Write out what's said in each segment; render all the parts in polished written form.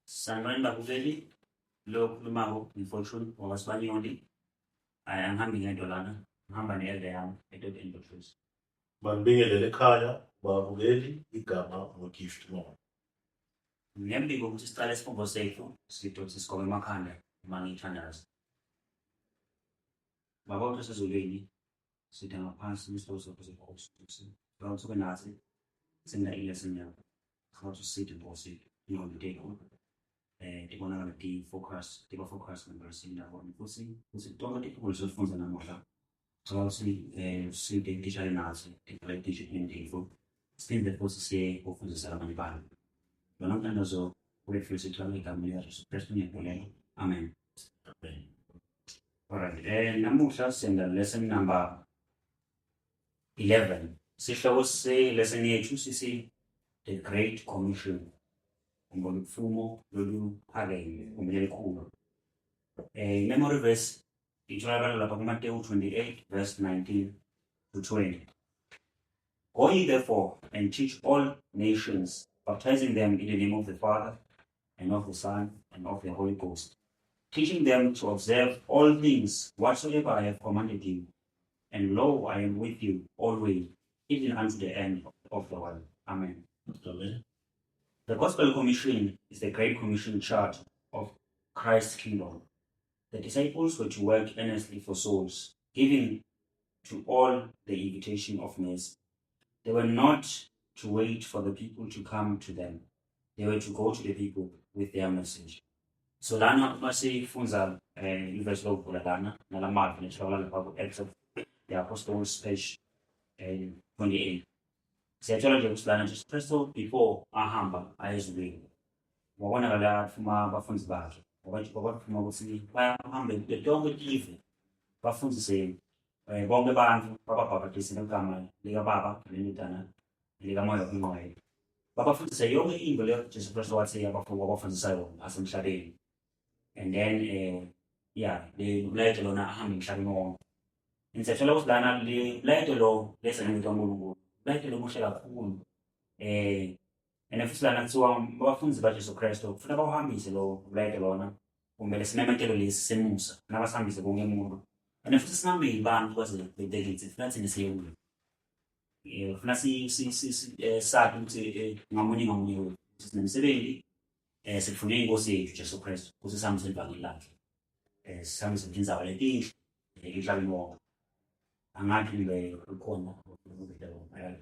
Sanibonani babukeli, lo okhulumako ngiFortune wakwaSibanyoni. Hhayi, angihambi ngedwa lana, ngihamba ne-elder yami edodeni Buttrose. Manibingelele ekhaya babukeli, igama nguGift Ngcobo. Ngembi kokuthi siqale isifundo sethu, sidonsa isigomo emakhanda uma ngithandaza. Baba wethu osezulwini, sitha ngaphansi kwisihloko sakho sobukhosi, sicela ukuthi ube nathi senda ilesson yakho. Sicela ukuthi uside Nkosi, ingqondo tethu tibonakale ti-focus, tiba-focus ngempela ndawonye futhi futhi tonke tifundo lesifundza namuhla sicela ukuthi uside titshale nathi tiphele titshile tethu siphinde futhi siye kufundisa abanye bantu. Lona mthandazo wethu sithola egameni likaJesu Kristu ngiyakholelwa. Amen. Amen. Alright, namuhla senda lesson number 11. Sihloko se-lesson yethu sisi The Great Commission. Kumbe lupfumo loluphakeme kumbe lelikhulu. Memory verse itholakala lapha kuMateyu 28 verse 19 to 20. Go ye therefore and teach all nations, baptizing them in the name of the Father and of the Son and of the Holy Ghost, teaching them to observe all things whatsoever I have commanded you. And lo, I am with you always, even unto the end of the world. Amen. Amen. The Gospel Commission is the Great Commission chart of Christ's kingdom. The disciples were to work earnestly for souls, giving to all the invitation of mercy. They were not to wait for the people to come to them. They were to go to the people with their message. So lana uma sifundza ivesi lokuvula lana nalamavi letholakala lapha ku-Acts of the Apostles page 28. Siyathola nje ukuthi lana Jesu Kristu before ahamba aye ezulwini wabonakala athuma abafundi bakhe, wabathuma ukuthi bahambe kude tonke tive bafundise bonke abantu, bababhabhadise ngegama likaBaba neNdodana likaMoya oNgcwele, babafundise yonke into leyo Jesu Kristu wathi wabafundisa yona asemhlabeni. And then yeah, le mlayeto lona ahambe emhlabeni wonke. Ngiyathola ukuthi lana le mlayeto lo lesenento kaNkulunkulu, mlayeto lo muhle kakhulu. And futhi lana kuthiwa abafundi baJesu Kristu kufanele bawuhambise lo mlayeto lona kumbe lesimemetelo lesi semusa, kufanele basihambise konke umuntu. And futhi singambili bantu baze betekithi kufanele thina siye kuyo. Kufanele sazi ukuthi ngamunye ngamunye wethu sinemsebenzi, sifune inkosi yethu Jesu Kristu ukuthi sihambise ivangeli lakhe. Sihambise indzaba letinhle emhlabeni wonke. Angathi kumbe ukhona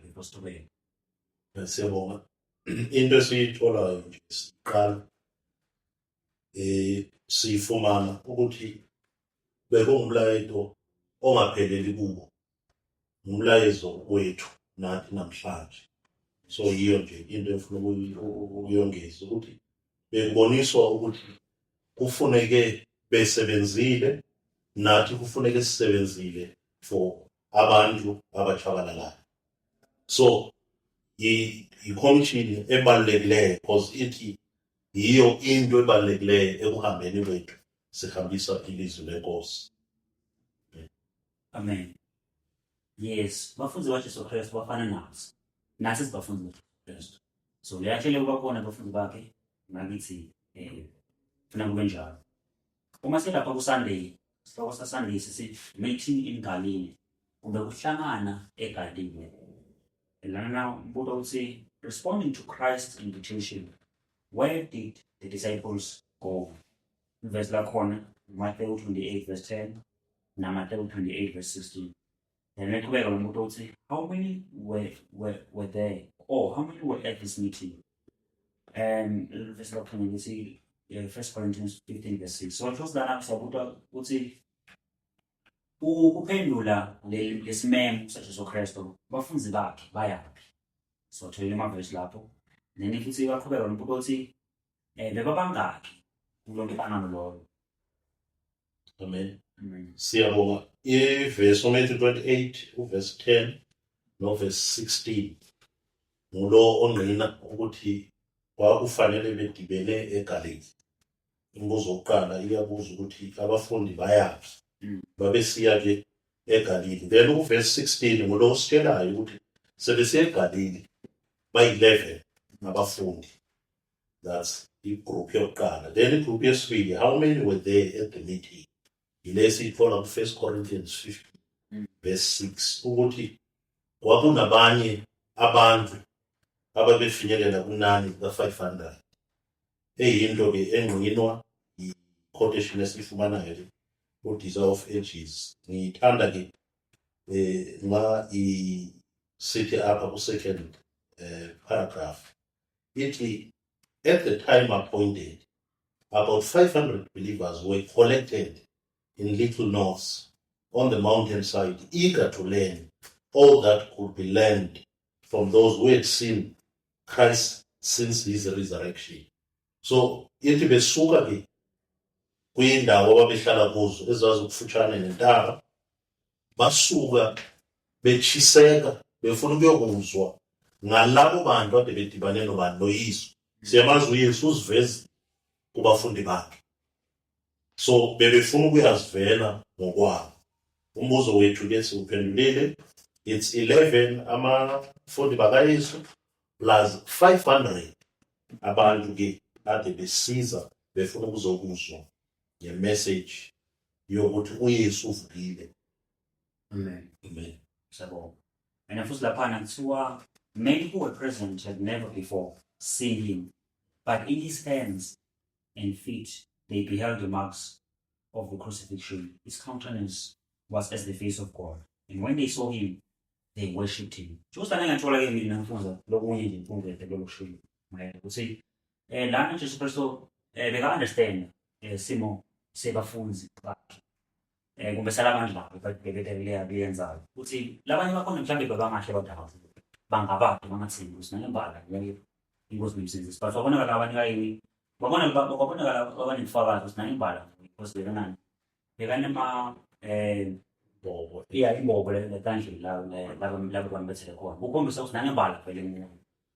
before sichubeke. Siyabonga. Into esiyitholayo nje siqala siyifumana ukuthi bekungumlayeto ongapheleli kubo, umlayezo wethu nathi namhlanje. So yiyo nje into engifuna ukuyongeza ukuthi bekuboniswa ukuthi kufuneke besebenzile, nathi kufuneke sisebenzile for abantu abatshabalalayo. So i-commission ebalulekileyo because ithi yiyo into ebalulekileyo ekuhambeni kwethu sihambisa ilizwi lenkosi. Amen. Yes, bafundi baJesu Kristu bafana nathi. Nathi sibafundi baJesu Kristu. So leyahlele kuba khona abafundi bakhe ngakithi funa kube njalo. Uma selapha ku Sunday, sihloko sa Sunday sithi meeting in Galilee. Kumbe kuhlangana eGalilee. Lana na umbuto uthi responding to Christ's invitation, where did the disciples go? Verse lakhona Matthew 28 verse 10 na Matthew 28 verse 16. Then eqhubeka lo muntu uthi how many were there, or how many were at this meeting? Verse lakhona lithi 1 Corinthians 15 verse 6. So just lana siyabuta ukuthi ukuphendula lesimemo saJesu Kristu abafundi bakhe bayaphi? So thola amavesi lapho. Then futhi baqhubeka lo muntu uthi bebabangaki kulo nhlangano loyo? Amen. Amen. Siyabonga. Ivesi uMatthew 28 uverse 10 noverse 16 ngulo ongqina ukuthi kwakufanele bedibene eGalilee. Imibuzo wokuqala iyabuza ukuthi abafundi bayaphi. Babesiya ke eGalilee. Then uverse 16 ngulo ositshelayo ukuthi sebesiya eGalilee bayi-11 ngabafundi. That's Igroup yokuqala. Then igroup yesibili, how many were there at the meeting? Yile esiyithola ku-1 Corinthians 15 verse 6, ukuthi kwakunabanye abantu ababefinyelela kunani lika-500, eyinto-ke engqinwa yi-quotation esiyifumanayo le ku-Desire of Ages. Ngiyithanda-ke nxa isithi apha ku-second paragraph, ithi, "At the time appointed, about 500 believers were collected in little knots on the mountainside, eager to learn all that could be learned from those who had seen Christ since his resurrection." So ithi besuka ke kwindawo ababehlala kuzo ezazikufutshane nentaba, basuka bechiseka befuna ukuyokuzwa ngalabo bantu ade bedibane nobani? NoYesu. Siyamazi uYesu uzivezile kubafundi bakhe, so bebefuna ukuyazivela ngokwabo. Umbuzo wethu ke siwuphendulile, it's 11 abafundi bakaYesu plus 500 abantu ke ade besiza befuna ukuzokuzwa ngemessage yokuthi uYesu uvukile. Amen. Amen. Siyabonga. And futhi laphana kuthiwa many who were present had never before seen him, but in his hands and feet they beheld the marks of the crucifixion. His countenance was as the face of God. And when they saw him, they worshipped him. Just lana ngiyathola ke mina ngifunza lokunye nje ngifundele lolu kushiwo. Mayelana ukuthi lana Jesu Kristu beka understand simo sebafunzi bakhe. Kumbe salabantu labo bebethe kuyenzayo. Uthi labanye bakhona mhlambe babangahle badaba bangabade bangathini ukuthi nangembala ngeke inkosi nomsindisi, but wabonakala abanye kayini babona kwabonakala abanebufakazi ukuthi nangembala inkosi bekanani bekanema Bobo. Iya, imbobo letandleni labo labo bambethele khona kukhombisa ukuthi nangembala vele nguye.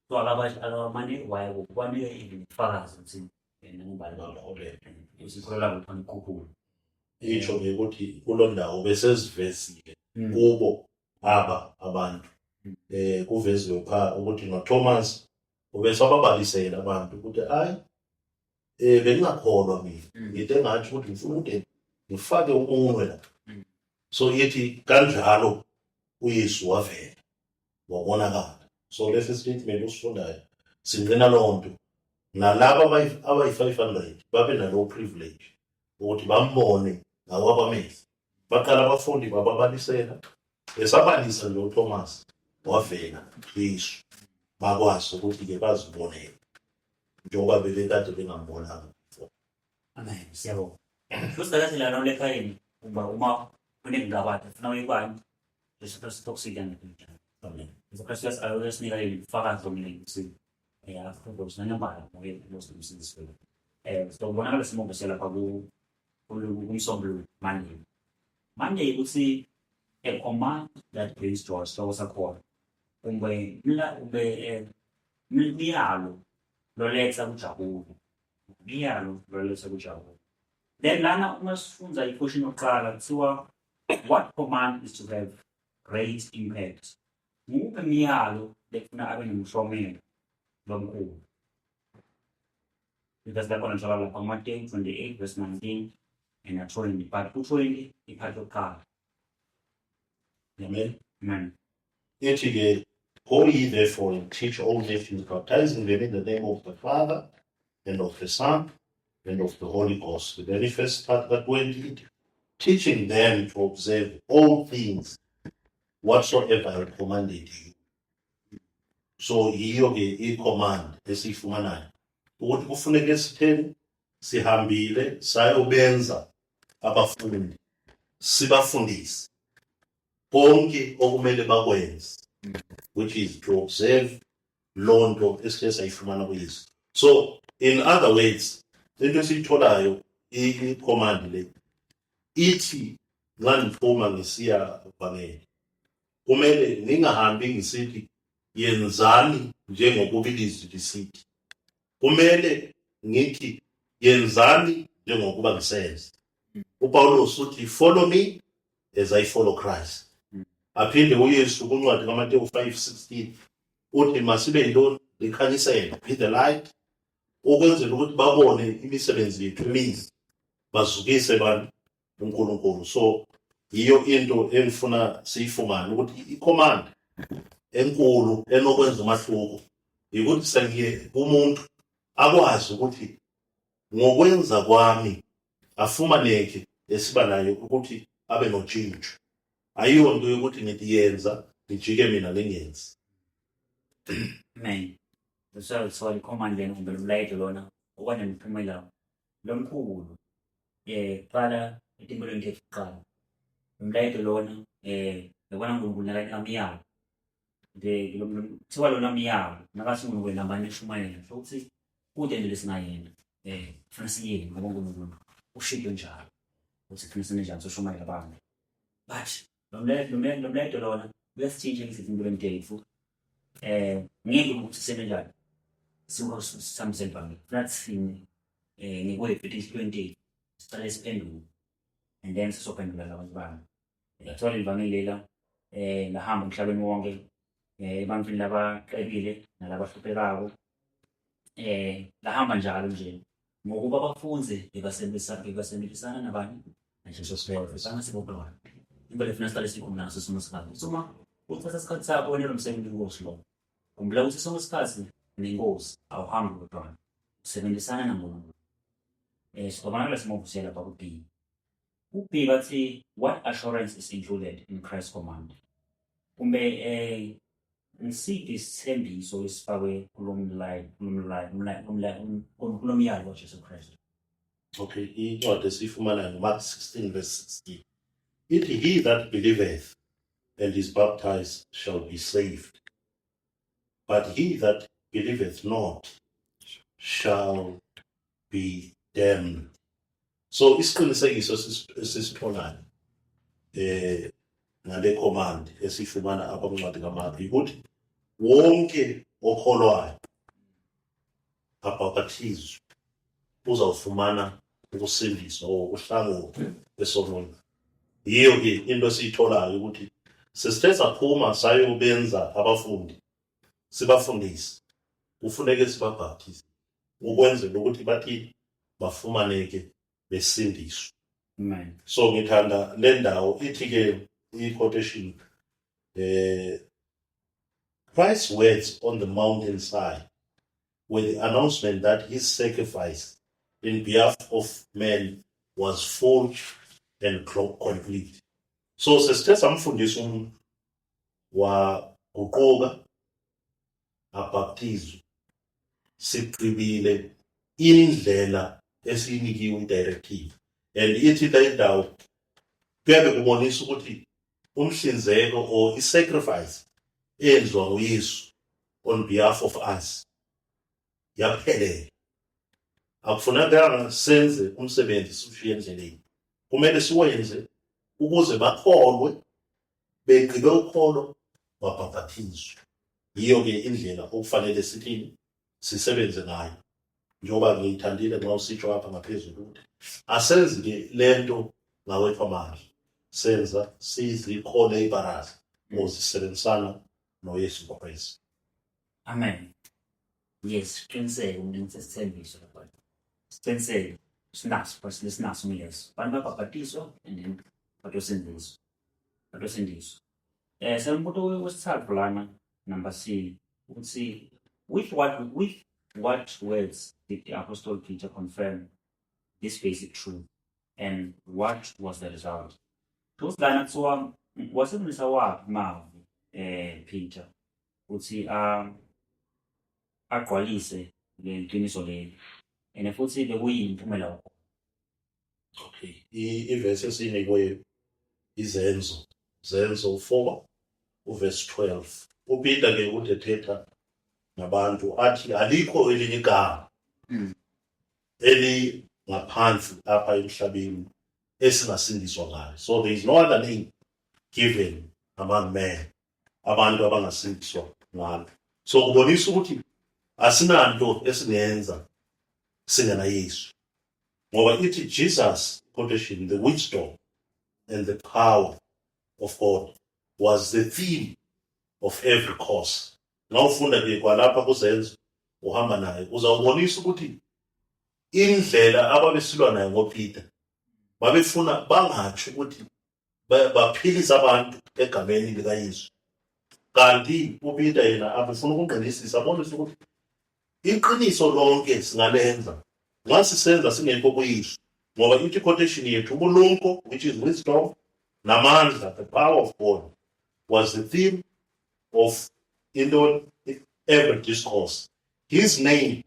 So akabamane waye kwanike ubufakazi ukuthi nangembala. Bakholelwa. Usikholela labo khona ikhuphula. Itsho ke ukuthi kuloo ndawo besezivezile kubo aba abantu. Kuveziwe pha ukuthi noThomas ubesababalisela abantu ukuthi hayi, bengingakholwa mina, ngithe ngathi ukuthi ngifuna ukuthi ngifake umunwe la. So ithi kanjalo uYesu wavela wabonakala. So lesi statement usifundayo singcina loo nto, nalaba abayi-500 babe nalowo privilege ukuthi bambone ngawabo amehlo. Baqala abafundi bababalisela, besabalisa nje uThomas wavela Yesu, bakwazi ukuthi-ke bazibonele njengoba bebekade bengambonanga before. Amen. Siyabonga. Futhi kahle lana ulekhayeni uma unekungabade ufuna uyibani Jesu Kristu tokusika ngempela. Amen. Jesu Kristu uyasinika ubufakazi obuningi ukuthi ukuthi nangembala nguye inkosi nomsindisi wethu. So kubonakala simo lapha ku kumsombuluko, Monday. Monday ukuthi a command that brings joy, sihloko sakhona. Kumbe kumbe umyalo loletsa kujabula. Umyalo loletsa kujabula. Then lana uma sifundza i-question yokuqala kuthiwa, what command is to have great impact? Nguphi umyalo lekufuna abe nomhlomelo lomkhulu? Because lakhona njengoba lapha kuMateyu 28 verse 19 and 20, but ku-20 iphathi yokuqala. Amen. Amen. Ithi ke, "Go ye therefore and teach all nations, baptizing them in the name of the Father and of the Son and of the Holy Ghost." The very first part that went it, "teaching them to observe all things whatsoever I have commanded you." So yiyo ke i-command esiyifumanayo ukuthi kufuneke sitheni? Sihambile sayobenza abafundi, sibafundise konke okumele bakwenze, which is to observe loo nto esike sayifumana kuYesu. So in other words, into esiyitholayo, i-command le ithi nxa ngiphuma ngisiya vangeli, kumele ngingahambi ngisithi yenzani njengokuba ilizwi lisithi, kumele ngithi yenzani njengokuba ngisenza. UPawulos uthi, "Follow me as I follow Christ." Aphinde uYesu kuncwadi kaMateyu 5:16 uthi masibe yintoni? Likhanyisele, be the light. Ukwenzela ukuthi babone imisebenzi yethu emihle, bazukise abantu uNkulunkulu. So yiyo into engifuna siyifumane, ukuthi i-command enkulu enokwenza umahluko ukuthi sengiye kumuntu akwazi ukuthi ngokwenza kwami afumaneke esiba nayo ukuthi abe notshintsho. Ayiyonto yokuthi ngithi yenza, ngijike mina ngingenzi. Amen. So i-command lena kumbe umlayeto lona okwanemiphumela lomkhulu qala etimpilweni tethu kuqala. Umlayeto lona yabona uNkulunkulu nakanika myalo, kuthiwa lona myalo nakathi uNkulunkulu nambani eshumayela, futhi kude nje lesingayena kufanele siyeni ngoba uNkulunkulu ushilo njalo ukuthi kufanele senze njani, soshumayela abantu. But lo mlayeto lona uyasitshintsha ngithi empilweni tethu. Ngeke ukuthi senze njani, sihambise ivangeli, funa thine ngekwethu etinhliziyweni tethu sicale siphenduke and then sizophendula labantu bami. Kuthiwa leli vangeli lela lahamba emhlabeni wonke, ebantwini labacebile nalabahluphekako, lahamba njalo nje ngokuba bafunze bebasebenzisana nabani, naJesu Kristu sangasibodwana. Into lefuna siqale sikhuluma naso sonke isikhathi. So uma uthatha isikhathi sakho wena lo msebenzi wenkosi lo, khumbula ukuthi sonke isikhathi nenkosi awuhambi wedwana, usebenzisana naNkulunkulu. Sizobona kule lapha ku-B. U-B bathi, what assurance is included in Christ's command? Kumbe ngisiphi isithembiso esifakwe kulo myalo waJesu Kristu? Okay, incwadi esiyifumanayo nguMark 16 verse 16. Ithi, "He that believeth and is baptized shall be saved, but he that believeth not shall be damned." So isiqinisekiso esisitholayo ngale command esifumana apha kwincwadi kaMark ukuthi wonke okholwayo abhaphathizwe uzawufumana ukusindiswa or uhlangulwa esonweni. Yiyo ke into esiyitholayo ukuthi sesithe saphuma sayobenza abafundi, sibafundise, kufuneke sibabhaptize ukwenzela ukuthi bathi bafumaneke besindiswe. Amen. So ngithanda le ndawo ithi ke i-quotation, Christ's words on the mountainside were the announcement that his sacrifice in behalf of men was full and complete. So sesithe samfundisa umuntu, waguquka, abhaptizwe, sigqibile indlela esiyinikiwe, i-directive, and ithi le ndawo kuyabe kubonisa ukuthi umhlinzeko or i-sacrifice eyenziwa nguYesu on behalf of us yaphelela. Akufunekanga senze umsebenzi siwushiye endleleni, kumele siwenze ukuze bakholwe, begqibe ukholo babhaphathizwe. Yiyo-ke indlela okufanele sithini, sisebenze ngayo, njengoba ngiyithandile nxa usitsho apha ngaphezulu ukuthi asenzi-ke le nto ngawethu amandla, senza sizi-co-laborers or sisebenzisana noYesu Kristu. Amen. Yes, qiniseke umuntu sesithembiso lapha. Siqiniseke sinaso, lesinaso nguYesu. Abantu babhabhatiswa and then batosindiswa. Batosindiswa. Sembuto wesithathu lana, number C, uthi with what words did the Apostle Peter confirm this basic truth and what was the result? Ukuthi lana kuthiwa wasebenzisa waphi mavi Peter uthi agqwalise leli qiniso leli and futhi bekuyini umphumela wakho? Okay, ivesi esiyinikwe iZenzo, Zenzo 4 uverse 12. UPeter ke uthi ethetha nabantu athi alikho elinye igama elingaphansi apha emhlabeni esingasindiswa ngayo. So there is no other name given among men abantu abangasindiswa ngalo. So kubonisa ukuthi asinanto esingenza singena Yesu, ngoba ithi Jesus, quotation, "the wisdom and the power of God was the theme of every course." Ngawufunda ke kwalapha kuZenzo. Uhamba naye uzawubonisa ukuthi indlela ababesilwa naye ngoPeter, babefuna bangatsho ukuthi baphilisa abantu egameni likaYesu, kanti uPeter yena abefuna ukungqinisisa, abonise ukuthi iqiniso lonke singalenza nxa sisenza singekho kuYesu, ngoba ithi quotation yethu ubulumko, which is wisdom, namandla, the power of God, was the theme of into every discourse. His name,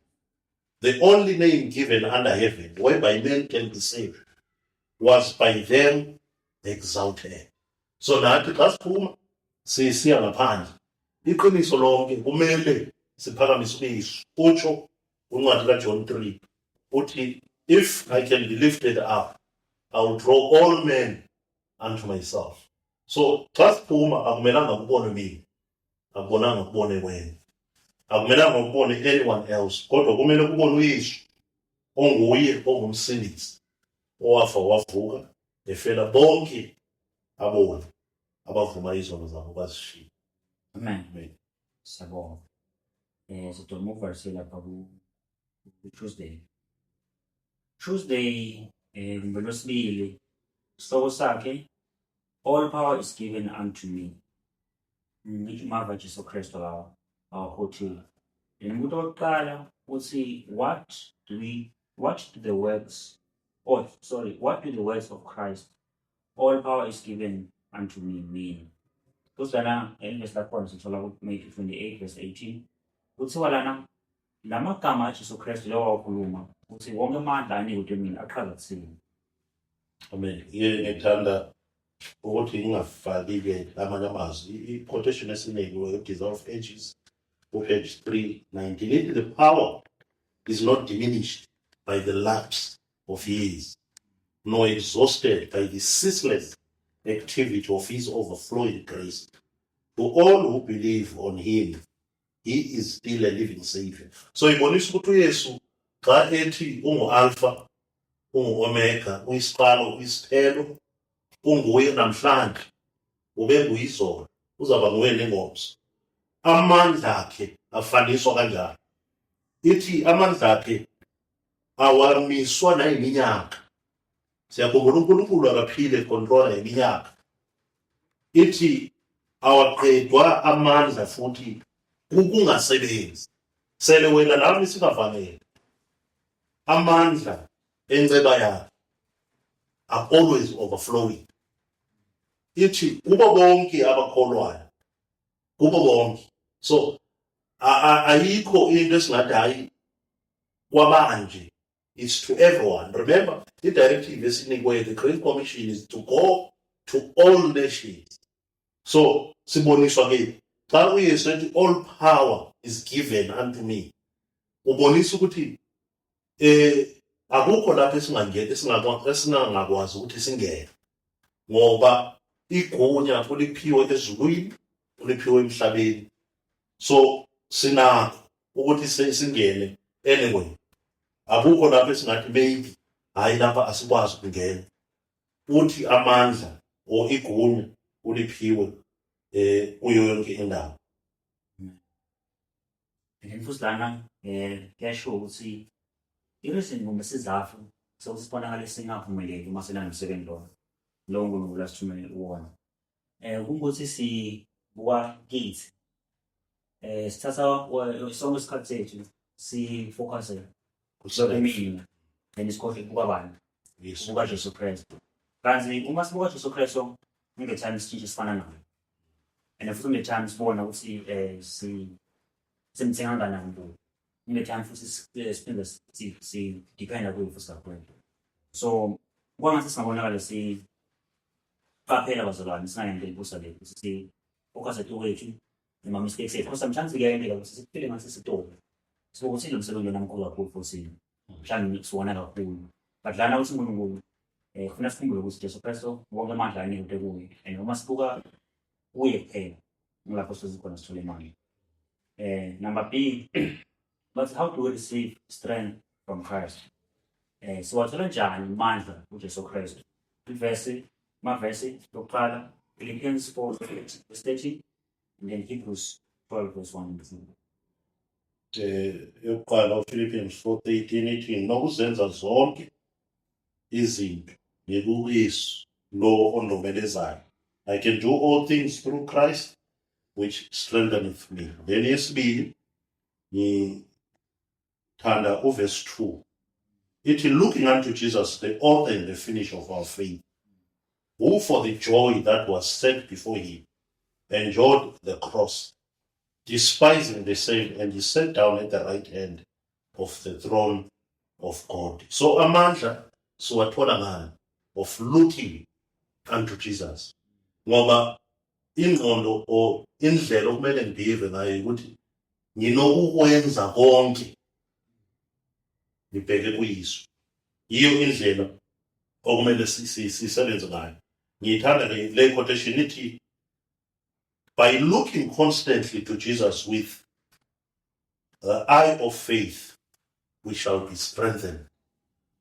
the only name given under heaven whereby men can be saved, was by them exalted. So nathi xa siphuma sisiya ngaphandle, iqiniso lonke kumele siphakamise uYesu. Utsho uncwadi kaJohn 3 uthi, "If I can be lifted up, I will draw all men unto myself." So xa siphuma akumelanga kubone mina, akubonanga kubone wena, akumelanga kubone anyone else, kodwa kumele kubone uYesu onguye ongumsindisi owafa wavuka efela bonke aboni abavuma izono zabo bazishiye. Amen. Amen. Siyabonga. Sidoma lapha ku Tuesday. Tuesday, ngolwesibili, isihloko sakhe, "All power is given unto me." Ngithi mava Jesu Kristu lawa awakhothile. Then umuntu wokuqala uthi, what do the words, oh sorry, what do the words of Christ, "All power is given unto me," mean? Futhi lana elivesi lakhona sithola ku Matthew 28 verse 18. Kuthiwa lana lamagama aJesu Kristu lawa wakhuluma uthi wonke amandla anikwe mina achaza kuthini? Amen. Ye, ngithanda ukuthi ngingafaki-ke amanye amazwi. I-quotation esinikiwe, Desire of Ages, page 319, ithi, "The power is not diminished by the lapse of years, nor exhausted by the ceaseless activity of his overflowing grace. To all who believe on him, he is still a living savior." So ibonisa ukuthi uYesu xa ethi ungu-Alpha, ungu-Omega, uyisiqalo, uyisiphelo, unguye namhlanje, ube nguyizolo, uzaba nguye nengomso. Amandla akhe afaniswa kanjalo. Ithi amandla akhe awamiswa nayiminyaka. Siyakhumbula uNkulunkulu akaphile econtrola iminyaka. Ithi awaqedwa amandla futhi kukungasebenzi. Sele wena nami singafanele. Amandla enceba yakhe are always overflowing. Ithi kubo bonke abakholwayo, kubo bonke. So ayikho into esingathi hayi kwabanje, it's to everyone. Remember, the directive esinikwe, the Great Commission, is to go to all nations. So siboniswa ke xa uYesu ethi, "All power is given unto me," ubonisa ukuthi akukho lapho esingangena esingangakwazi ukuthi singene, ngoba igunya uliphiwe ezulwini, uliphiwe emhlabeni. So sinakho ukuthi singene anyway. Akukho lapho esingathi maybe hayi lapha asikwazi ukungena. Uthi amandla or igunya uliphiwe kuyo yonke indawo. And then futhi lana kuyasho ukuthi i-reason kumbe isizathu sokuthi sibonakale singaphumeleli uma sinalomsebenzi lona lo uNkulunkulu asithumele kuwona, kungukuthi sibuka kithi, sithatha sonke isikhathi sethu sifocus kumina and isikhohle kubuka bani? Kubuka Jesu Kristu. Kanti uma sibuka Jesu Kristu, nge-time sitshintshe sifana naye, and futhi nge-time sibona ukuthi si simthenga kangakanani kuye, nge-time futhi siphinde si-dependa kuye futhi kakhulu. So kwangathi singabonakala siqaphela bazalwane, singayenzi iphutha le ukuthi si-focus kwethu noma mistakes ethu, because sometimes kuyayenzeka ukuthi sifile ngathi sitolo sibuka ukuthi lo msebenzi lona mkhulu kakhulu futhi mhlawumbe siwona kakhulu, but lana uthi uNkulunkulu kufuna sikhumbule ukuthi Jesu Kristu wonke amandla anikwe kuye, and uma sibuka kuye kuphela ngilapho sizokhona sithole imali. Number B, but how do we receive strength from Christ? Siwathola njani amandla kuJesu Kristu? Ivesi, mavesi yokuqala, Philippians 4 verse 30 and then Hebrews 12 verse 1 and 2. Yokuqala uPhilippians 4:13 ithi nokuzenza zonke izinto ngekuYesu lo ondomelezayo. I can do all things through Christ which strengtheneth me. Then yesibili ngithanda uverse 2, ithi, "Looking unto Jesus, the author and the finisher of our faith, who for the joy that was set before him endured the cross, despising the shame, and he sat down at the right hand of the throne of God." So amandla siwathola ngani? Of looking unto Jesus, ngoba ingqondo or indlela okumele ngibive ngayo ukuthi nginokukwenza konke ngibheke kuYesu. Yiyo indlela okumele sisebenze ngayo. Ngiyithanda ke le quotation, ithi, "By looking constantly to Jesus with the eye of faith, we shall be strengthened."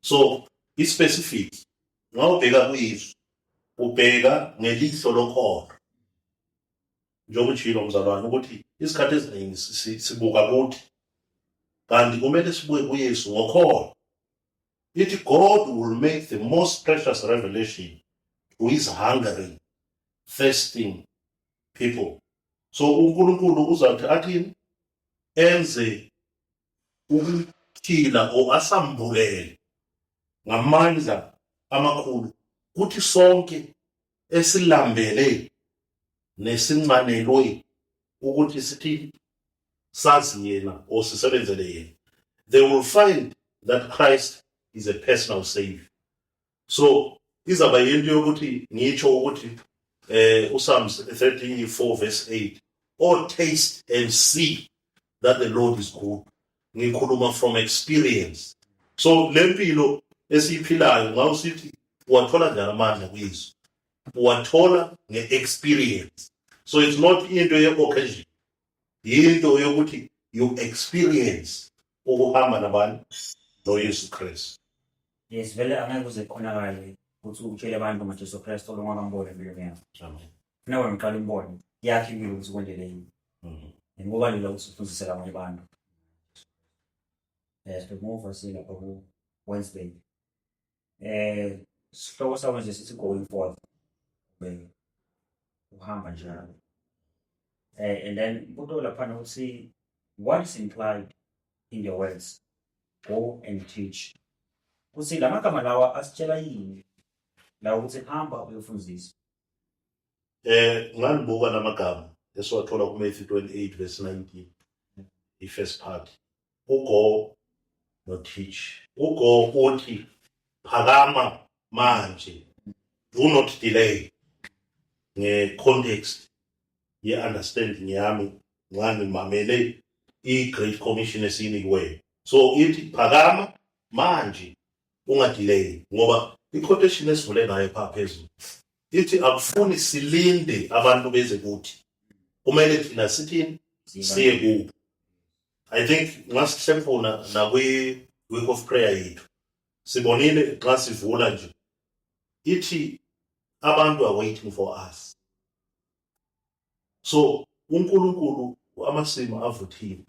So i-specific, ngawubheka kuYesu, ubheka ngelihlo lokholo, njengoba utshilo mzalwane ukuthi isikhathi esiningi sibuka kuthi, kanti kumele sibuke kuYesu ngokholo. Ithi, "God will make the most precious revelation to his hungering, thirsting people." So uNkulunkulu uzathi athini? Enze ukuphila or asambulele ngamandla amakhulu kuthi sonke esilambele nesincanelwe ukuthi sithi sazi yena or sisebenzele yena. They will find that Christ is a personal savior. So izaba yinto yokuthi ngitsho ukuthi uPsalms 34 verse 8, "Oh, taste and see that the Lord is good." Ngikhuluma from experience. So le mpilo esiyiphilayo, ngawusithi uwathola njani amandla kuYesu? Uwathola nge-experience. So it's not into ye-occasion, yinto yokuthi you experience ukuhamba nabantu noYesu Kristu. Yes, vele angeke uze kukhonakale ukuthi utshele abantu ngoJesu Kristu olungakamboni empilweni yakho. Amen. Funa wena uqala umbone yakho impilo ukuthi kwendele yini. Ngoba lula ukuthi ufundise abanye abantu. Simuva silapha ku Wednesday. Sihloko sa Wednesday sithi going forth. Be uhamba njalo. And then buto laphana uthi, what is implied in the words "go and teach"? Kuthi lamagama lawa asitshela yini? La ukuthi hamba uyofundisa. Nganibuka namagama esiwathola kuMatthew 28 verse 19, i-first part, ugo no teach. Ugo uthi phakama manje, do not delay. Nge-context ye-understanding yami ngangimamele i-Great Commission esiyinikiweyo, so ithi phakama manje, ungadelay, ngoba i-quotation esivule ngayo pha phezulu ithi akufuni silinde abantu beze kuthi, kumele thina sithini? Siye kubo. I think nxa nakwi week of prayer yethu sibonile xa sivula nje ithi abantu are waiting for us. So uNkulunkulu amasimu avuthiwe,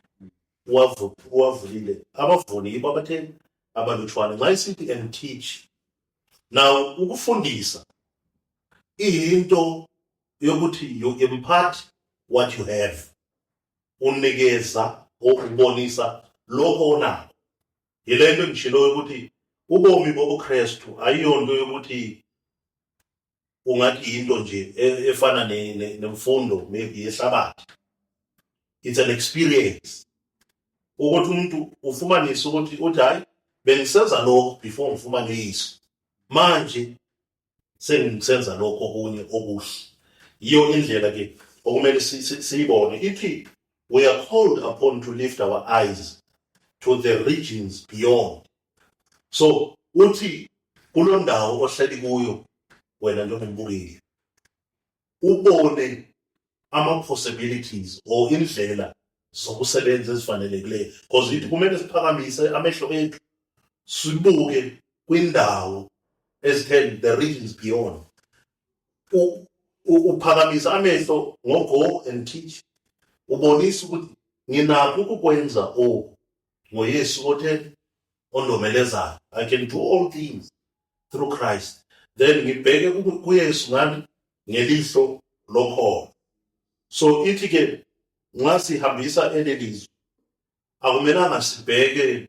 uwavulile, abavuni yibo abatheni? Abalutshwane. Nxa isithi "and teach" now, ukufundisa iyinto yokuthi you impart what you have, unikeza or ubonisa lokho onakho. Yile nto engishilo ukuthi ubomi bobuKristu ayiyonto yokuthi ungathi yinto nje efana nemfundo maybe yehlabathi. It's an experience ukuthi umuntu ufumanise ukuthi uthi, "Hayi, bengisenza lokho before ngifumane iso, manje sengisenza lokho okunye okuhle." Yiyo indlela ke okumele siyibone. Ithi we are called upon to lift our eyes to the regions beyond. So uthi kulo ndawo ohleli kuyo wena njengombukeli, ubone ama-possibilities or indlela zokusebenza ezifanelekileyo, because ithi kumele siphakamise amehlo ethu sibuke kwindawo ezithe the regions beyond. Uphakamisa amehlo ngo-go and teach, ubonisa ukuthi Nginakho ukukwenza oku ngoYesu othe ondomelezayo. I can do all things through Christ. Then ngibheke kuYesu ngani? Ngelihlo lokholo. So ithi ke nxa sihambisa elelizwi akumelanga sibheke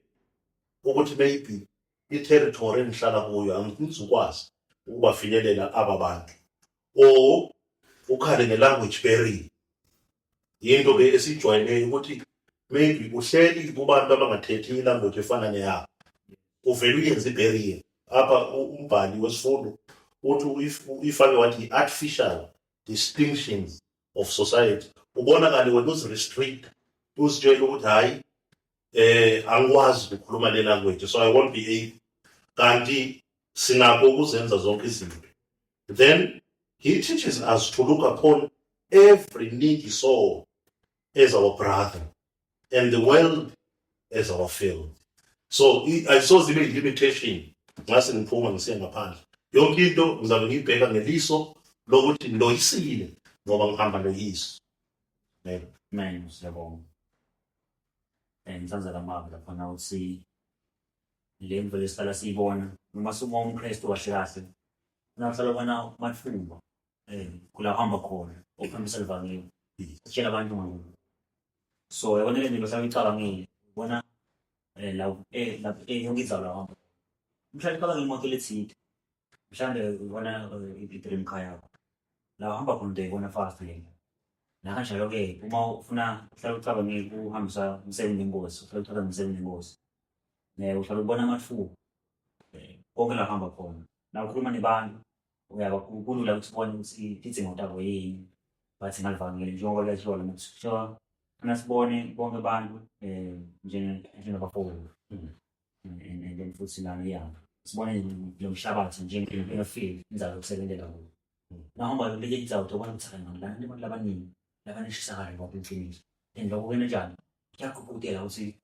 ukuthi maybe i-territory engihlala kuyo angizukwazi ukubafinyelela aba bantu or ukhale nge-language barrier. Yinto ke esijwayeleyo ukuthi maybe uhleli kubantu abangathethi ilanguage efana neyabo, uvele uyenze i-barrier. Apha umbhali wesifundo uthi uyifake wathi i-artificial distinctions of society. Ubonakale wena uzirestrict, uzitshela ukuthi hhayi, angikwazi ukukhuluma le language, so I won't be able. Kanti sinakho ukuzenza zonke izinto. Then he teaches us to look upon every needy soul as our brother and the world as our field. So ayisoze ibe limitation ngase ngiphuma ngisiya ngaphandle. Yonke into ngizabe ngiyibheka ngeliso lokuthi ngiloyisile ngoba ngihamba noYesu. Amen. Amen. Siyabonga. Ngithanda lamazwi laphana ukuthi le mvelo esihlala siyibona noma suma umKristu kahle kahle unahlala ubona mathuba kula uhamba khona ukuhambisa livangeli, sitshela abantu ngakubo. So yabona le ndlela ohlala uyicabangile, ubona la la yonke indzawo la uhamba. Mhlawumbe ucabanga imoto lethile, mhlawumbe ubona i-dream car yakho, la uhamba khona uyayibona fast le. Nakanjalo-ke uma ufuna uhlala ucabangile ukuhambisa umsebenzi wenkosi, uhlala ucabanga umsebenzi wenkosi, uhlala ubona amathuba konke la uhamba khona. Na ukhuluma nebantu uyakulula ukuthi ubone ukuthi tidzingo tabo yini, bathi ngalivangeli njengoba liyasho ukuthi kuthiwa funa sibone bonke abantu njengabafowethu. And then futhi nami ya sibone lo mhlabathi njenge-field, indzawo yokusebentela kuyo. Nahamba kuleyo indzawo utobona ukuthi hayi man, lana kunabantu labaningi labaneshisakalo ngapha iqiniso. And lokho kwena njani kuyagqugqutela ukuthi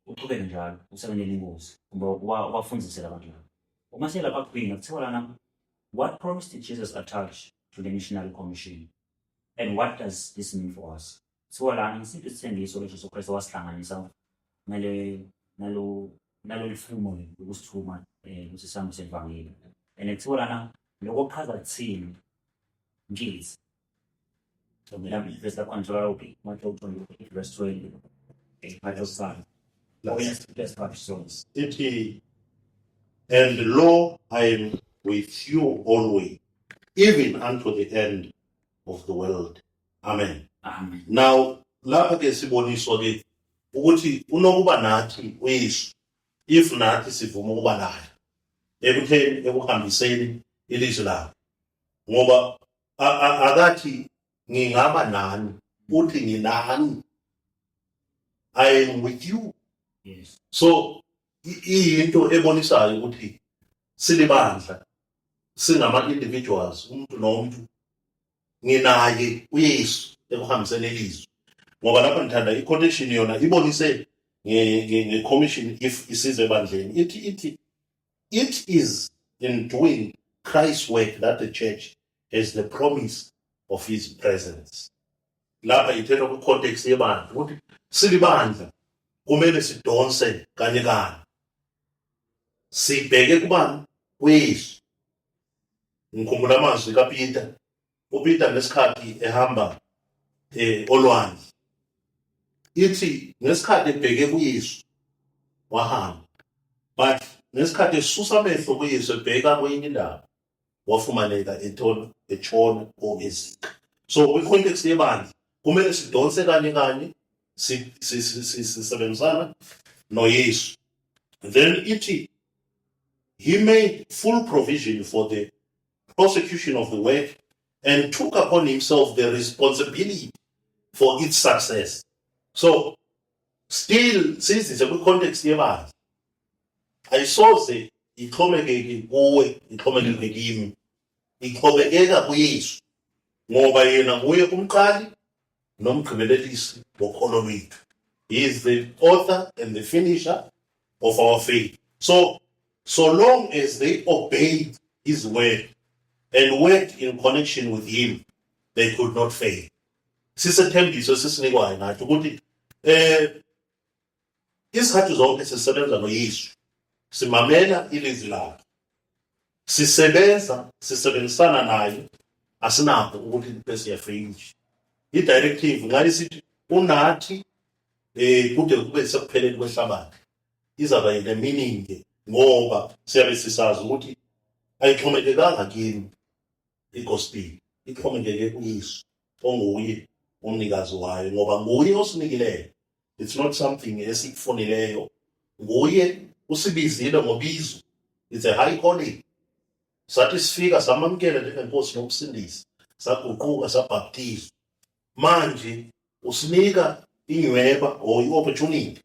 uchubeke njalo usebenzele inkosi kumbe ubafundise labantu laba. Uma siyelapha kugcina kuthiwa lana, what promise did Jesus attach to the missionary commission and what does this mean for us? Kuthiwa lana ngisiphi isithembiso uJesu Kristu wasihlanganisa ngale nalo nalolu fumo lokusithuma ukuthi sihambise ivangeli, and kuthiwa lana lokho kuchaza kuthini kithi? Verse lakhona tholakala kuphi? Matthew 28 verse 20. Matthew 5. Verse 5 so. Ithi, and lo, I am with you always, even unto the end of the world. Amen. Amen. Now lapha ke siboniswa ke ukuthi unokuba nathi uYesu if nathi sivuma ukuba naye ekutheni ekuhambiseni ilizwi lakhe, ngoba akathi ngingaba nani, uthi nginani, I am with you. So iyinto ebonisayo ukuthi silibandla, singama individuals, umuntu nomuntu nginaye uYesu ekuhambiseni ilizwi. Ngoba lapha ngithanda i-quotation, yona ibonise nge-commission if isize ebandleni, ithi it is in doing Christ's work that the church has the promise of his presence. Lapha ithetha kwi-context yebandla ukuthi silibandla kumele sidonse kanye kanye, sibheke kubani? KuYesu. Ngikhumbula amazwi kaPeter. UPeter ngesikhathi ehamba olwandle, ithi ngesikhathi ebheke kuYesu wahamba, but ngesikhathi esusa amehlo kuYesu ebheka kwenye indawo wafumaneka ethola etshona or ezika. So kwi-context yebandla kumele sidonse kanye kanye, sisebenzisana noYesu. Then ithi he made full provision for the prosecution of the work and took upon himself the responsibility for its success. So still sizise kwi-context yebandla, ayisoze ixhomekeke kuwe, ixhomekeke kimi, ixhomekeka kuYesu, ngoba yena nguye umqali nomgqibelelisi wokholo lwethu. He is the author and the finisher of our faith. So long as they obeyed his word and worked in connection with him, they could not fail. Sisethembiso esisinikwayo nathi ukuthi Izikhathi zonke sisebenza noYesu, simamela ilizwi lakhe, sisebenza, sisebenzisana naye. Asinakho ukuthi bese siyafeyisha i-directive nxa isithi unathi kude kube sekupheleni kwehlabathi, izaba yile meaning ke, ngoba siyabe sisazi ukuthi ayixhomekekanga kimi igospel, ixhomekeke kuYesu onguye umnikazi wayo, ngoba nguye osinikileyo. It's not something esikufunileyo, nguye usibizile ngobizo. It's a high calling. Sathi sifika samamkela njengenkosi nomsindisi, saguquka, sabhaptizwa. Manje usinika inyweba or i-opportunity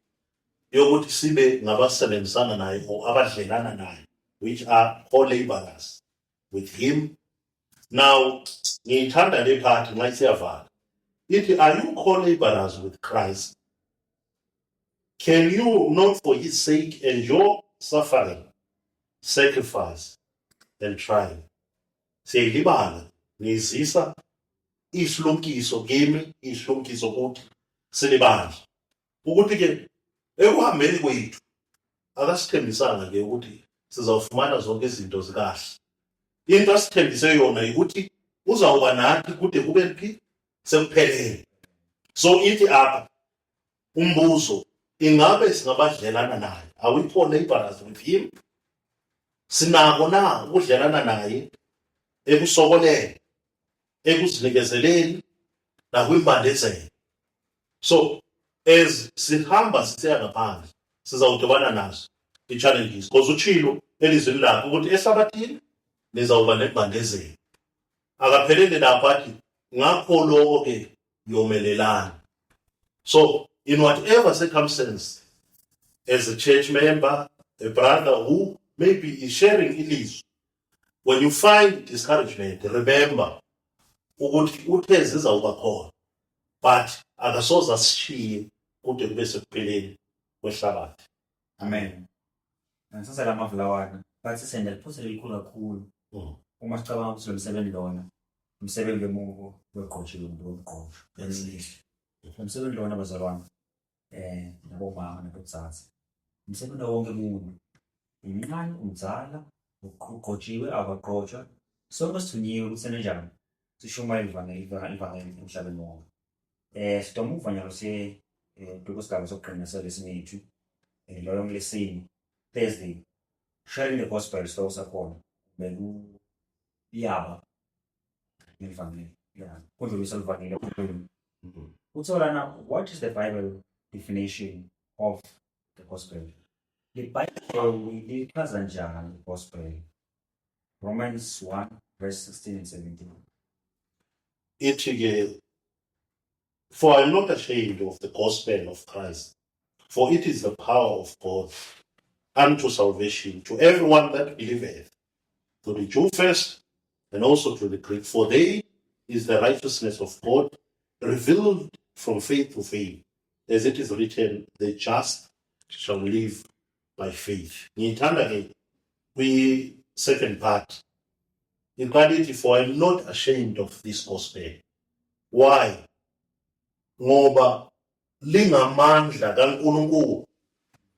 yokuthi sibe ngabasebenzisana naye or abadlelana naye, which are co-laborers with him. Now ngiyithanda le part nxa isiyavala, ithi, "Are you co-laborers with Christ? Can you not for his sake endure suffering, sacrifice and trial?" Siyayilibala. Ngizisa isilumkiso kimi, isilumkiso kuthi silibandla, ukuthi-ke ekuhambeni kwethu akasithembisanga ke ukuthi sizawufumana zonke izinto zikahle. Into asithembise yona ukuthi uzawuba nathi kude kube phi? Sekuphelele. So ithi apha umbuzo, ingabe singabadlelana naye? Are we co-laborers with him? Sinako na ukudlelana naye ekusokoleni, ekuzinikezeleni nakwimbandezelo? So as sihamba sisiya ngaphandle, sizawudibana nazo i-challenges, because utshilo elizwini lakhe ukuthi ehlabathini nizawuba nembandezelo. Akapheleli lapho, athi ngakho lokho ke yomelelani. So in whatever circumstance, as a church member, a brother who maybe is sharing ilizwi, when you find discouragement, remember ukuthi uthe zizawuba khona, but akasoze asishiye kude kube sekupheleni kwehlabathi. Amen. Ngisasa la mavu lawana, bathi senda liphutha elikhulu kakhulu uma sicabanga ukuthi lo msebenzi lona umsebenzi wemuvo wegqotshiwe, umuntu womgqosho. Lo msebenzi lona, bazalwane nabomama nabodade, umsebenzi wonke umuntu, umncane, umdzala, ugqotshiwe, awakagqotshwa, sonke sithunyiwe ukuthi senenjani sishumayele ivangeli, ivangeli emhlabeni wonke. Sidomuva nyalo siye kusigaba sokugcina salesinethu, loyo ngilesine, Thursday, sharing the gospel. Sihloko sakhona bekuyaba ngevangeli, yeah, kudlulisa ivangeli. Uthola what is the Bible definition of the gospel? The Bible lichaza njani gospel? Romans 1 verse 16 and 17. Ithi ke, "For I am not ashamed of the gospel of Christ, for it is the power of God unto salvation to everyone that believeth, to the Jew first and also to the Greek. For they is the righteousness of God revealed from faith to faith, as it is written, the just shall live by faith." Ngiyithanda ke kwi-second part. Iqala ithi, "For I am not ashamed of this gospel." Why? Ngoba lingamandla kaNkulunkulu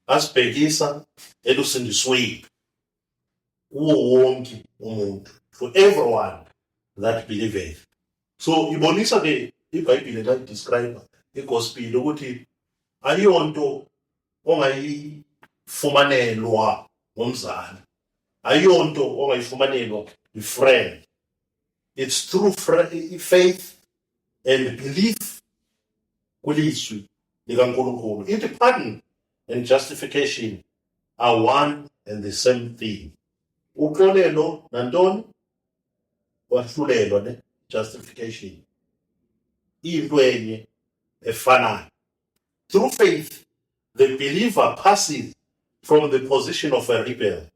asibhekisa elusindisweni kuwo wonke umuntu, to everyone that believeth. So ibonisa ke iBhayibhile xa idescribe igospel ukuthi ayiyonto ongayifumanelwa ngumzali, ayiyonto ongayifumanelwa i-friend. It's through faith and belief kwilizwi likaNkulunkulu. Ithi pardon and justification are one and the same thing. Uxolelo nantoni? Kwahlulelwa ne justification, into enye efanayo. Through faith the believer passes from the position of a rebel,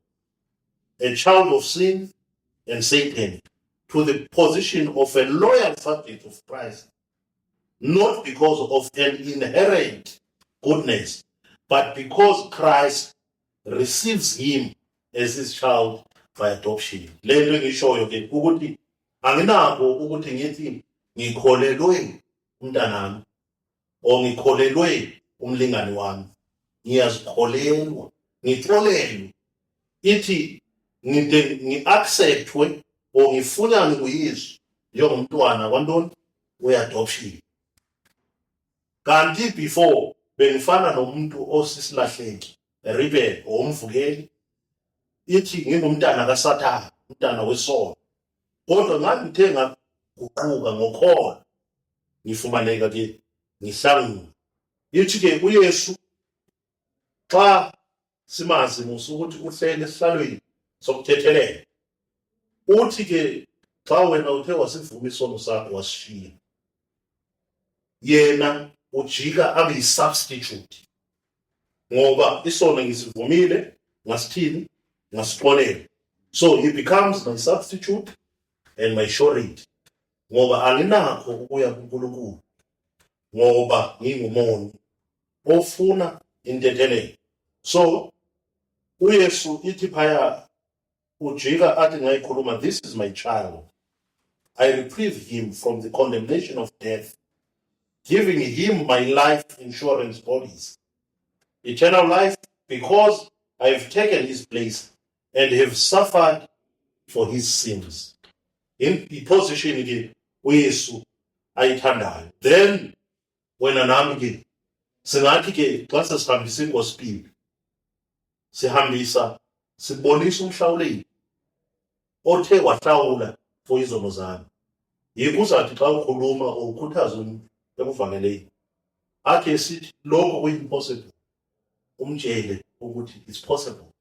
a child of sin and Satan, to the position of a loyal subject of Christ, not because of an inherent goodness, but because Christ receives him as his child by adoption. Le nto engishoyo ke ukuthi anginakho ukuthi ngithi ngikholelwe umntanami. Or ngikholelwe umlingani wami, ngiyazikholelwa, ngixolelwe, ithi ngide ngi-acceptwe or ngifunyanwe nguYesu njengomntwana kwantoni, we-adoption. Kanti before bengifana nomuntu osisilahleki, rebel or umvukeli, ithi ngingumntana kaSathane, umntana wesono. Kodwa ngangithe ngaguquka ngokholo, ngifumaneka ke ngihlangula. Ithi ke uYesu xa simazi musa ukuthi uhleli esihlalweni sokuthethelela, uthi ke xa wena uthe wasivuma isono sakho wasishiya, yena ujika abe yi-substitute, ngoba isono ngisivumile, ngasithini, ngasixolela. So he becomes my substitute and my surety, ngoba anginakho ukuya kuNkulunkulu ngoba ngingumoni ofuna intethelelo. So uYesu ithi phaya ujika athi ngayikhuluma, "This is my child, I reprieve him from the condemnation of death, giving him my life insurance policy, eternal life, because I have taken his place and have suffered for his sins." In position ke uYesu ayithandayo. Then wena nami ke singathi ke xa sesihambisa igospel, sihambisa sibonisa umhlawuleli othe wahlawula for izono zami. Yikho uzathi xa ukhuluma or ukhuthaza umuntu ekuvangeleni, athi esithi lokho kuyi-impossible, umtshele ukuthi it's possible,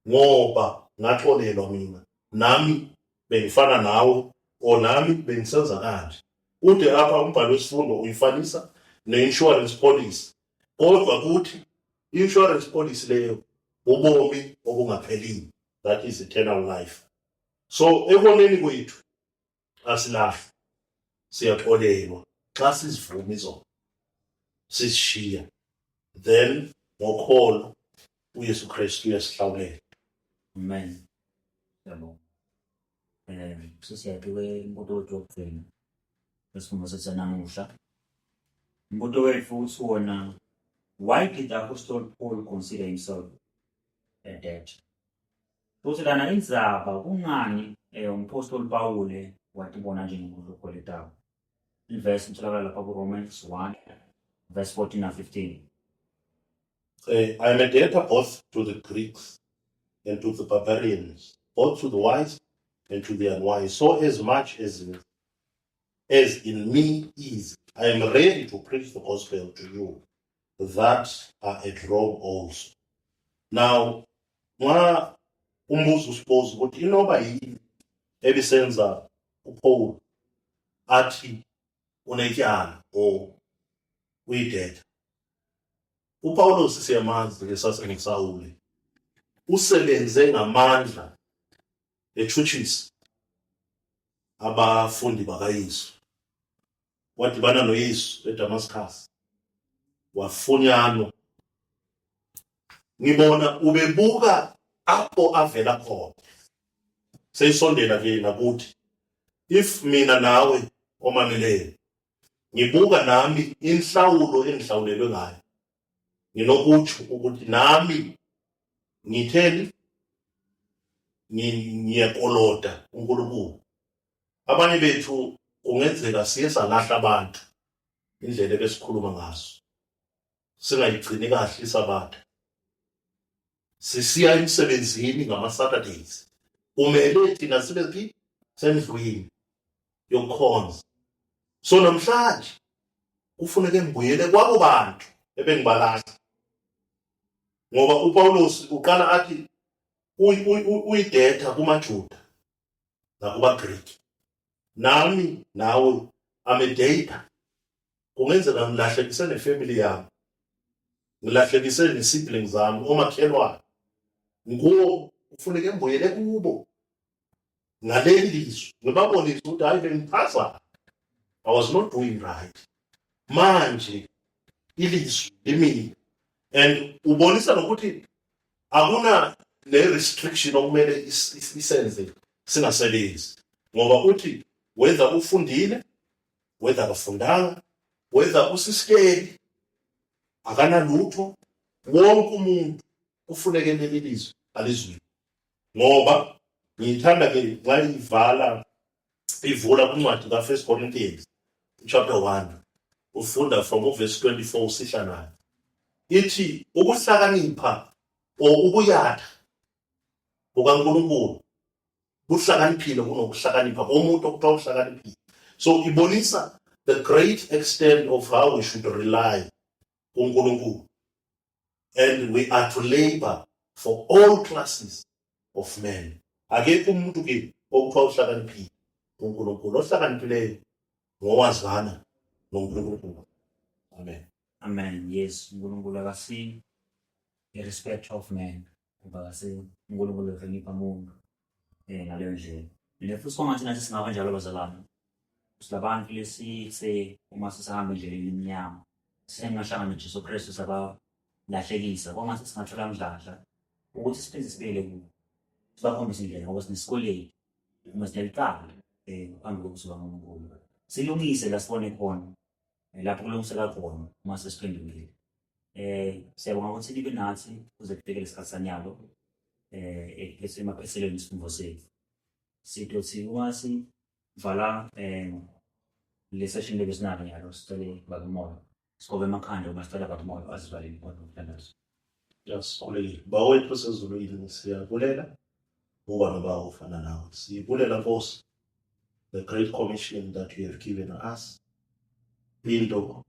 ngoba ngaxolelwa mina, nami bengifana nawe or nami bengisenza kanje. Ude apha umbhalo wesifundo uyifanisa ne-insurance policy, kodwa kuthi insurance policy leyo ubomi obungapheliyo, that is eternal life. So ekoneni kwethu asilahli, siyaxolelwa xa sizivuma izono, sizishiya, then ngokholo uYesu Kristu uyasihlawulela. Amen. Siyabonga. Sesiyaphi umbuto wethu wokugcina wesifundo sethu sanamuhla. Umbuto wethu uthi wona, why did Apostle Paul consider himself a debtor? Futhi lana indzaba kungani umpostoli Pawule watibona njengomuntu okweletako. Ivesi itholakala lapha ku-Romans 1 verse 14 na 15. I am a debtor both to the Greeks and to the barbarians, both to the wise and to the unwise. So as much as in me is, I am ready to preach the gospel to you that are at Rome also. Now, nxa umbuzo usibuza ukuthi inoba yini ebisenza uPaul athi unetyala or uyidebtor. UPawulos siyamazi ke sasenguSawule, usebenze ngamandla etshutshisa abafundi bakaYesu. Wadibana noYesu eDamascus, wafunyanwa. Ngibona ubebuka apho avela khona, seyisondela ke nakuthi. If mina nawe omameleyo ngibuka nami inhlawulo engihlawulelwe ngayo, nginokutsho ukuthi nami ngitheni, ngiyakoloda uNkulunkulu. Abanye bethu kungenzeka siye salahla abantu indlela ebesikhuluma ngaso, singayigcini kahle iSabatha, sisiya emsebenzini ngama-Saturdays, kumele thina sibe phi, sendlwini yokukhonza. So namhlanje kufuneke ngibuyele kwabo bantu ebengibalahla, ngoba uPawulos uqala athi uyidebtor kumaJuda nakubaGriki. Nami nawe I'm a debtor. Kungenzeka ngilahlekise nefamily yami, ngilahlekise ne-siblings zami, omakhelwane, nguwo kufuneke ngibuyele kubo ngaleli lizwi, ngibabonise ukuthi hayi, bengiphazama, I was not doing right. Manje ilizwi limile, and ubonisa nokuthi akuna ne-restriction okumele isenze singasebenzi, ngoba uthi whether ufundile, whether akafundanga. Whether usisteri akanalutho, wonke umuntu kufuneke leli lizwi alizwile. Ngoba ngiyithanda ke nxa ivala ivula kwincwadi ka-First Corinthians chapter 1, ufunda from uverse 24 usihla nayo, ithi ukuhlakanipha or ukuyatha kukaNkulunkulu kuhlakaniphile kunokuhlakanipha komuntu okuthiwa uhlakaniphile. So ibonisa the great extent of how we should rely kuNkulunkulu, and we are to labor for all classes of men. Akekho umuntu ke okuthiwa uhlakaniphile kuNkulunkulu. Ohlakaniphileyo ngowazana noNkulunkulu. Amen. Amen. Yes, uNkulunkulu akasi a respect of man, ngoba akasi uNkulunkulu ehlonipha umuntu ngaleyo ndlela. Mina futhi kwangathi nathi singaba njalo bazalwane. Silabantu lesithe uma sisahamba endleleni emnyama sengahlangana noJesu Kristu sabalahlekisa, kwangathi singathola mdladla ukuthi siphinde sibuyele kubo, sibakhombise indlela, ngoba sinesikweletu uma sinelicala phambi kokusuka ngoNkulunkulu. Silungise la sibone khona, lapho kulungiseka khona uma sesiphendukile. Siyabonga ukuthi nibe nathi kuze kufike lesikhathi sanyalo emaphethelweni isifundo sethu. Sidothi uma sivala le session lebesinayo nyalo, sicele Baba Moyo sigobe emakhanda uma sicela Baba Moyo asivalele khona umthandazo. Yasikhulekile. Bawethu osezulwini, siyabulela uba noba ufana nawe. Sibulela Nkosi the great commission that you have given us. Into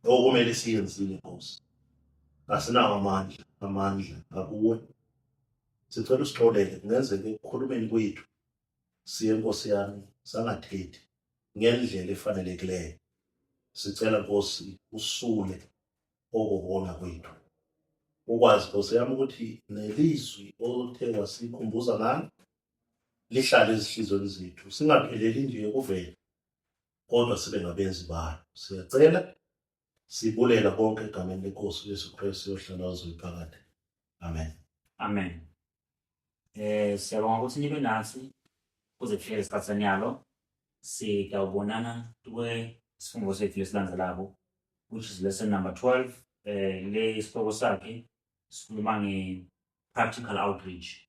okumele siyenzile Nkosi. Asinawo amandla, amandla akuwe. Sicela usixolele kungenzeka ekukhulumeni kwethu siye Nkosi yami sangathethi ngendlela efanelekileyo. Sicela Nkosi usule okubona kwethu. Ukwazi Nkosi yami ukuthi nelizwi othe wasikhumbuza ngalo lihlale ezinhlizweni zethu, singapheleli nje kuvela, kodwa sibe ngabenzi balo. Siyacela sibulela konke egameni lenkosi uJesu Kristu yohlala uzuyiphakade. Amen. Amen. Siyabonga ukuthi nibe nathi kuze kufike lesikhathi sanyalo. Sitawubonana kwe sifundo sethu lesilandzelako, which is lesson number 12. Le isihloko sakhe sikhuluma nge practical outreach.